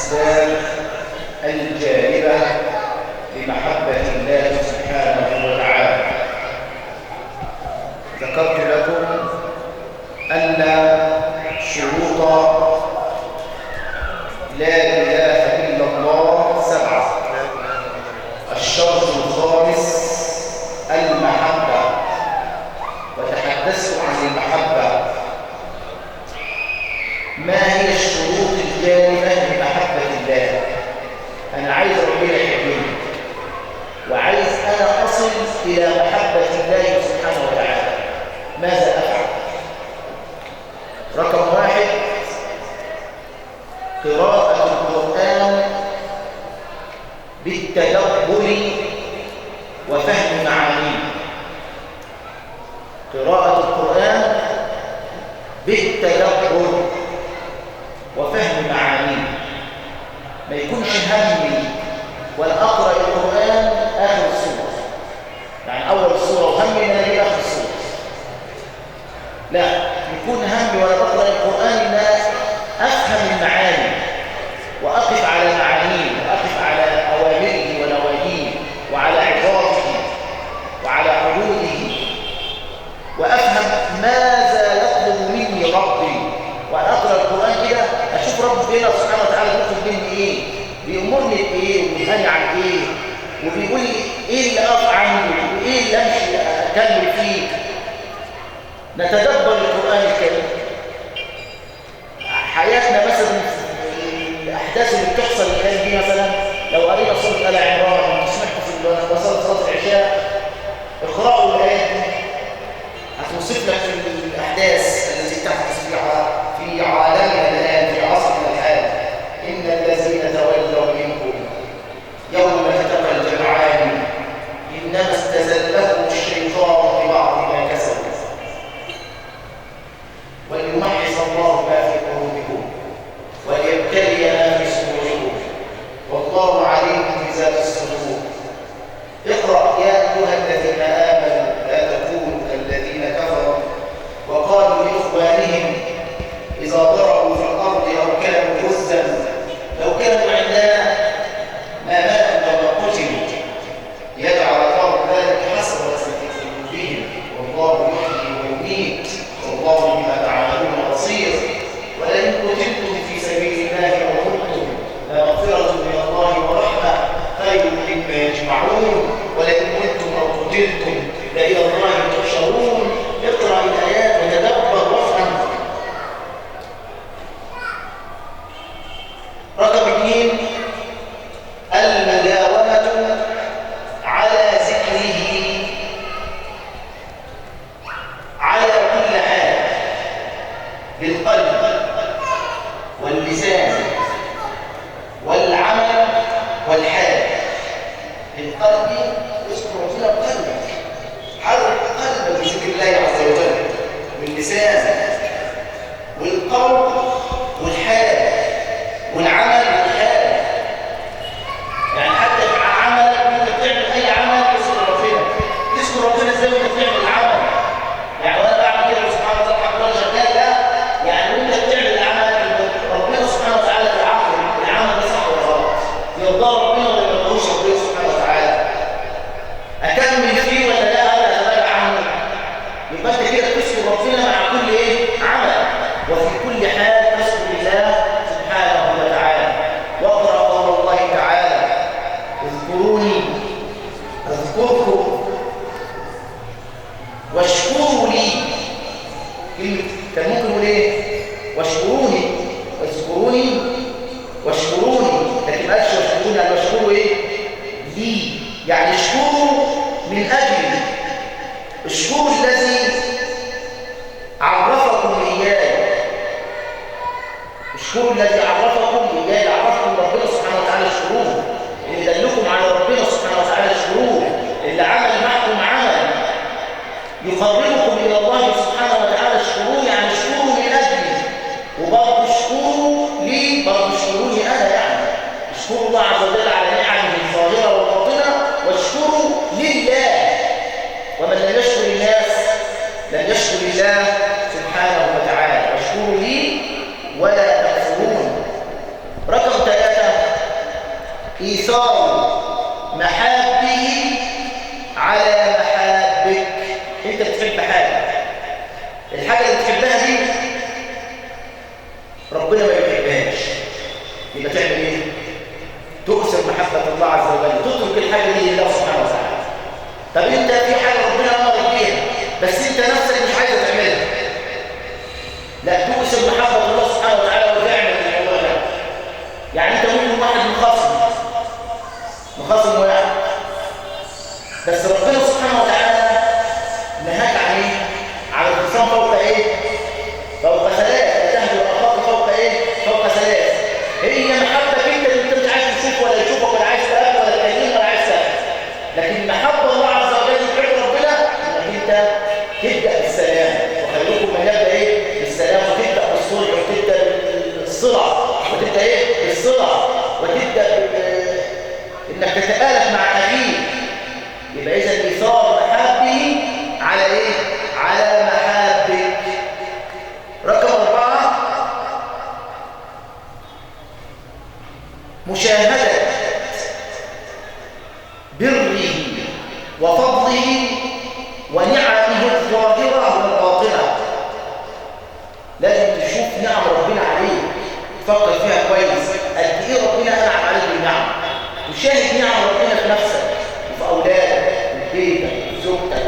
الأسباب الجالبة لمحبة الله سبحانه وتعالى. ذكرت لكم أن شروط لا إله إلا الله 7. الشرط الخامس المحبة، وتحدثت عن المحبة. ما هي الشروط الجالبة لمحبة الله؟ أنا عايز ربنا يحبني، وعايز أنا أصل إلى محبة الله سبحانه وتعالى، ماذا أفعل؟ رقم 1، قراءة القرآن بالتدبر وفهم معانيه. قراءة القرآن بالتدبر وفهم معانيه، ما يكونش همي ولا أقرأ القرآن آخر السورة، يعني أول السورة وهمي إن أنا أجيب آخر السورة. لا، يكون همي وأنا بقرأ القرآن إن أنا أفهم المعاني وأقف على معانيه وأقف على أوامره ونواهيه وعلى عظاته وعلى حدوده، وأفهم ماذا يطلب مني ربي. وأنا أقرأ القرآن كده أشوف ربنا سبحانه وتعالى بيطلب مني إيه، بيأمرني بإيه، وبينهاني عن إيه، وبيقول لي إيه اللي أقف عنه وإيه اللي أمشي أكمل فيه. نتدبر القرآن الكريم. حياتنا مثلا، الأحداث اللي بتحصل الآن دي مثلا، لو قرينا سورة آل عمران وسمعت في صلاة العشاء، اقرأوا الآيات دي، هتوصف لك الأحداث التي تحدث في عالمنا الآن، في عصرنا الحالي. إن الذين تولوا منكم يوم التقى الجمعان إنما استزلهم الشيطان ببعض ما كسبوا وليمحص الله ما في قلوبكم وليبتلي ما في صدوركم والله عليم بذات الصدور. اقرأ يا أيها الذين آمنوا لا تكونوا كالذين كفروا وقالوا لإخوانهم إذا ضربوا في الأرض أو كانوا غزا لو كانوا عندنا ما ماتوا وما قتلوا ليجعل الله ذلك حسرة في قلوبهم والله يحيي ويميت والله بما تعملون بصير. ولئن قتلتم في سبيل الله أو متم لمغفرة من الله ورحمة خير مما يجمعون ولئن متم أو قتلتم لإلى الله تحشرون. اقرأ الآيات وتدبر وافهم. رقم 2، المداومة على ذكره على كل حال، بالقلب واللسان والعمل والحال. بالقلب، اذكر ربنا بقلبك، حرك قلبك بذكر الله عز وجل، باللسان والقول والحال والعمل والحال. يعني حتى مع عملك، وانت بتعمل اي عمل تذكر ربنا. تذكر ربنا ازاي وانت بتعمل العمل؟ يعني وانا بعمل كده سبحان الله الحمد لله شغال، لا، يعني وانت بتعمل العمل ربنا سبحانه وتعالى بيعاقب العمل ده صح ولا غلط، يرضاه ربنا ولا ما يرضاهوش ربنا سبحانه وتعالى، اكمل فيه ولا لا، انا اتراجع عنه. يبقى انت كده بتذكر ربنا مع كل ايه؟ عمل، وفي كل حال تذكر الله سبحانه وتعالى. واقرأ قول الله تعالى: اذكروني اذكركم واشكروا لي. كلمة كان ممكن نقول ايه؟ واشكروني، اذكروني واشكروني، لكن ما قالش واشكروني، قال واشكروا ايه؟ لي، يعني اشكروا من اجلي، اشكروا الذي عرفكم اياه، اشكروا الذي عرفكم اياه، عرفكم ربنا سبحانه وتعالى اشكروه، اللي دلكم على ربنا سبحانه وتعالى اشكروه، اللي عمل معكم عمل يقربكم الى الله سبحانه وتعالى اشكروه، يعني اشكروا من اجلي، وبرضه اشكروا لي، برضه اشكروني انا، يعني اشكروا الله عز وجل على نعمه الظاهرة والباطنة، واشكروا لله. ومن لم يشكر الناس لم يشكر الله سبحانه وتعالى. واشكروا لي ولا تكفرون. رقم 3، إيثار محابه على محابك. أنت بتحب حاجة، الحاجة اللي بتحبها دي ربنا ما يحبهاش، يبقى تعمل إيه؟ تؤثر محبة الله عز وجل، تترك الحاجة دي لله سبحانه وتعالى. طب أنت في حاجة ربنا أمرك بيها بس أنت نفسك مش عايز تعملها، لا، تؤثر محبة الله سبحانه وتعالى وتعمل الموضوع ده. يعني أنت ممكن واحد مخاصم واحد، بس ربنا سبحانه وتعالى نهاك عن ايه؟ على الخصام فوق ايه؟ فوق ثلاث، تهجر اخاك فوق ايه؟ فوق ثلاث. هي محبتك انت اللي انت مش عايز تشوفه ولا يشوفك ولا عايز تقابله ولا تكلمه ولا عايز تقابله، لكن محبة الله عز وجل وحب ربنا انك انت تبدا بالسلام، وخيركم من يبدا ايه؟ بالسلام، وتبدا بالصلح، وتبدا بالصله، وتبدا ايه؟ بالصله، وتبدا انك تتآلف مع اخيك. يبقى اذا ايثار محابه على ايه؟ على محابك. رقم 4 مشاهدة بره وفضله ونعمه الظاهرة والباطنة. لازم تشوف نعم ربنا عليك، تفكر فيها كويس، قد ايه ربنا انعم عليك بالنعم. تشاهد نعم ربنا في نفسك وفي اولادك وفي بيتك وفي زوجتك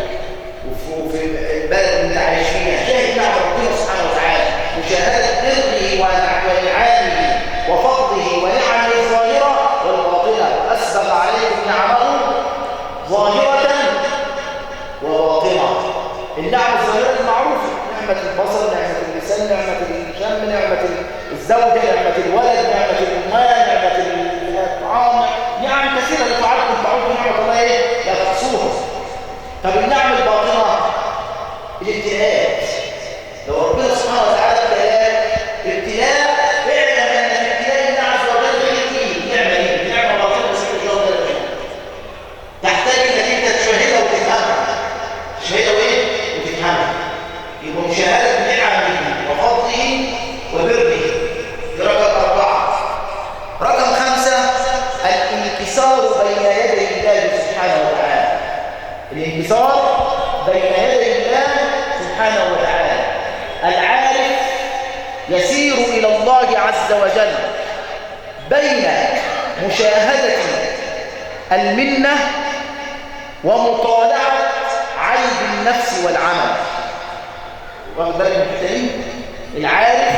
وفي البلد اللي انت عايش فيها. شاهد نعم ربنا سبحانه وتعالى، مشاهدة بره ونعمه وفضله ونعمه الظاهرة والباطنة. أسبغ عليكم نعمه ظاهرة وباطنة. النعم الظاهرة المعروفة، نعمة البصر، نعمة اللسان، نعمة الشم، نعمة الزوجة، نعمة الولد، نعمة المال، نعمة الطعام، نعم كثيرة لا تعد نعمة الله إيه؟ لا تحصوها. طب النعم الباطنة الابتلاءات. لو ربنا سبحانه وتعالى ابتلاك ابتلاء، اعلم ان في ابتلاء الله عز وجل غير دي نعمه، دي نعمه باطنه بس انت مش واخد بالك منها، تحتاج انك انت تشاهدها وتفهمها. تشاهدها وايه؟ وتفهمها. يبقى مشاهده نعمه وفضله وبره. دي رقم 4. رقم 5 الانكسار بين يدي الله سبحانه وتعالى. الانكسار بين يدي الله سبحانه وتعالى. العارف يسير إلى الله عز وجل بين مشاهدة المنة ومطالعة عيب النفس والعمل. واخد بالك من الحتة دي؟ العارف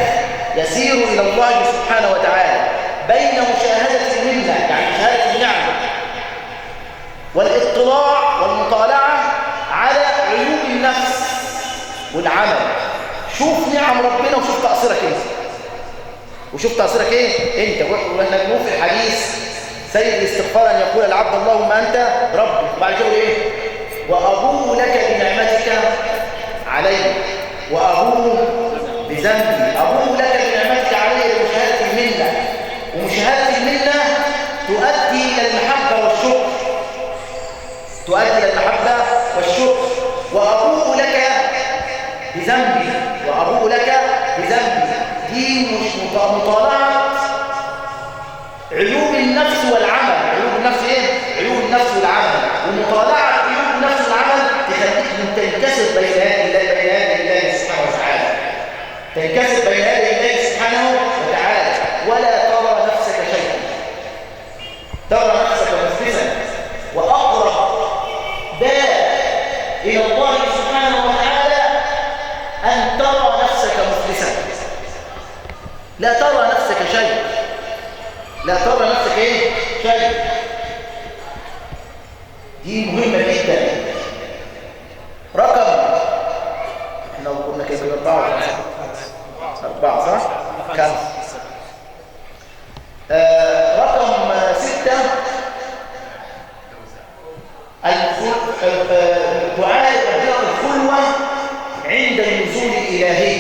يسير إلى الله سبحانه وتعالى بين مشاهدة المنة، يعني مشاهدة النعمة، والاطلاع والمطالعة على عيوب النفس والعمل. شوف نعم ربنا وشوف تقصيرك انت، وشوف تقصيرك ايه انت. واحنا بنقول في الحديث سيد الاستغفار ان يقول العبد اللهم انت ربي، وبعد كده ايه؟ وابوء لك بنعمتك علي وابوء بذنبي. ابوء لك بنعمتك علي لمشاهدة المنة، ومشاهدة المنة تؤدي الى المحبة والشكر، تؤدي الى المحبة والشكر. وابوء لك بذنبي، وأبوء لك بذنبي، دي مش مطالعة عيوب النفس والعمل. عيوب النفس ايه؟ عيوب النفس والعمل. ومطالعة عيوب النفس والعمل تخليك من تنكسر بين يدي الله سبحانه وتعالى، تنكسر بين يدي الله سبحانه وتعالى، ولا ترى نفسك شيئا، ترى نفسك مفلسا. وأقرب باب إلى الله سبحانه وتعالى أن ترى نفسك مفلسا، لا ترى نفسك شيء، لا ترى نفسك إيه؟ شيء. دي مهمة جدا. رقم احنا قلنا كده 4 ولا 5؟ 4 صح؟ 5. رقم 6 دعاء الخلوة عند النزول الإلهي.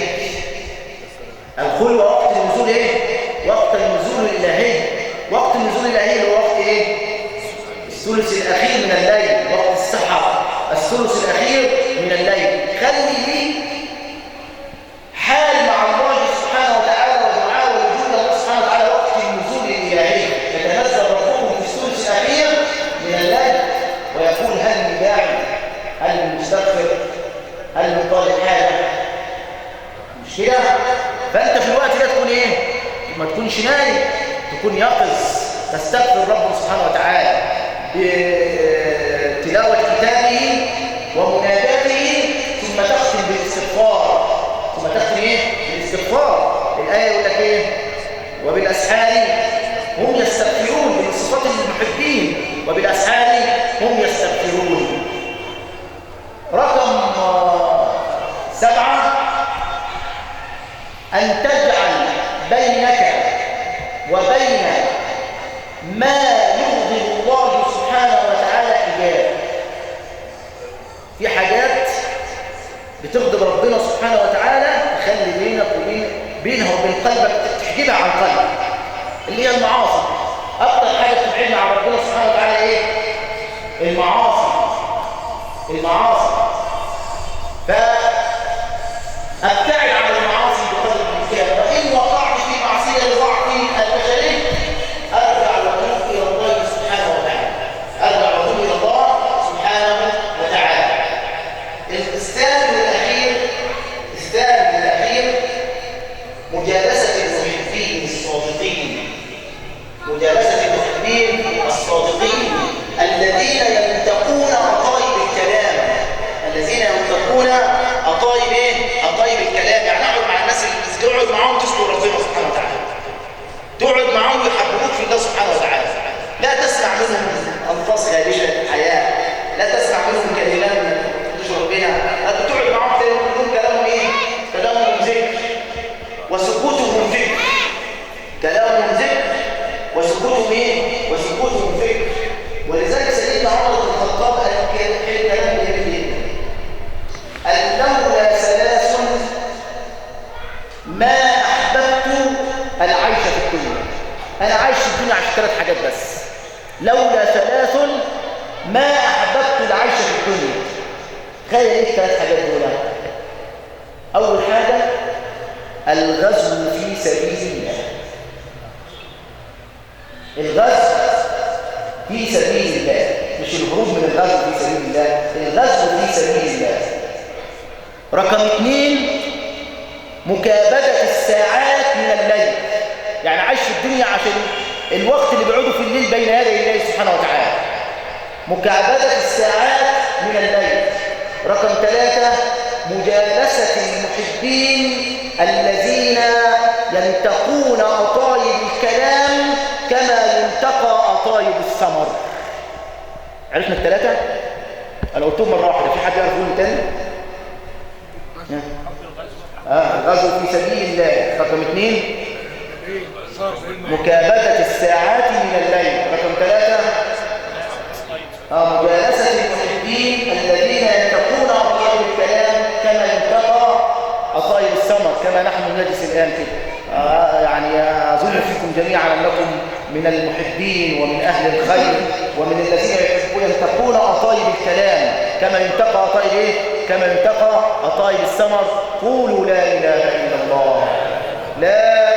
الخلوة وقت النزول إيه؟ وقت النزول الإلهي. وقت النزول الإلهي هو وقت إيه؟ الثلث الأخير من الليل، وقت السحر، الثلث الأخير من الليل. خلي لي حال مع الله سبحانه وتعالى ودعاء ووجود الله سبحانه وتعالى وقت النزول الإلهي. يتنزل ربكم في تكونش نايم، تكون يقظ، تستغفر ربنا سبحانه وتعالى بتلاوة كتابه ومناداته، ثم تختم بالاستغفار. ثم تختم ايه؟ بالاستغفار. الآية يقول لك ايه؟ وبالأسحار هم يستغفرون، من صفات المحبين، وبالأسحار هم يستغفرون. رقم 7، أن تجعل بينك وبين ما يغضب الله سبحانه وتعالى حجاب. في حاجات بتغضب ربنا سبحانه وتعالى، تخلي بينك وبين بينها وبين قلبك، تحجبها عن قلبك، اللي هي المعاصي. أكتر حاجة بتبعدنا عن ربنا سبحانه وتعالى إيه؟ المعاصي. المعاصي. فأبتعد عن المعاصي بقدر الإمكان، وإن وقعت في معصية لضعفي البشري أرجع وأتوب إلى الله سبحانه وتعالى. أرجع وأتوب إلى الله سبحانه وتعالى. الثامن الأخير، مجالسة المحبين الصادقين. مجالسة المحبين الصادقين الذين ينتقون أطايب الكلام، الذين ينتقون أطايب إيه؟ أطايب الكلام. يعني اقعد مع الناس اللي تقعد معاهم تذكر ربنا سبحانه وتعالى، تقعد معاهم يحببوك في الله سبحانه وتعالى. لا تسمع منهم ألفاظ خارجة الحياة، لا تسمع منهم كلمات تشعر بها، تقعد معاهم تلاقي كلامهم إيه؟ كلامهم ذكر وسكوتهم ذكر. كلامهم ذكر وسكوتهم ايه؟ وسكوتهم ذكر. ولذلك سيدنا عمر بن الخطاب قال كلام جميل جدا، قال لولا ثلاث ما احببت العيش في الدنيا. انا عايش في الدنيا عشان 3 حاجات بس. لولا ثلاث ما احببت العيش في الدنيا. تخيل ايه ال3 حاجات دول؟ اول حاجة الغزو في سبيل الله. الغزو في سبيل الله، مش الهروب من الغزو في سبيل الله، الغزو في سبيل الله. رقم 2، مكابدة الساعات من الليل. يعني عايش في الدنيا عشان الوقت اللي بيقعده في الليل بين يدي الله سبحانه وتعالى. مكابدة الساعات من الليل. رقم 3، مجالسة المحبين الذين ينتقون أطايب الكلام كما ينتقى أطايب الثمر. عرفنا ال3؟ أنا قلتهم مرة واحدة، في حد يعرف يقول تاني؟ الغزو في سبيل الله. رقم 2، مكابدة الساعات من الليل. رقم 3، مجالسة المحبين الذين ينتقون أطايب الكلام كما ينتقى أطايب الثمر، كما نحن نجلس الآن كده. يعني أظن فيكم جميعا أنكم من المحبين ومن أهل الخير ومن الذين يحبون ينتقون أطايب الكلام كما ينتقى أطايب إيه؟ كما ينتقى أطايب الثمر. قولوا لا إله إلا الله، لا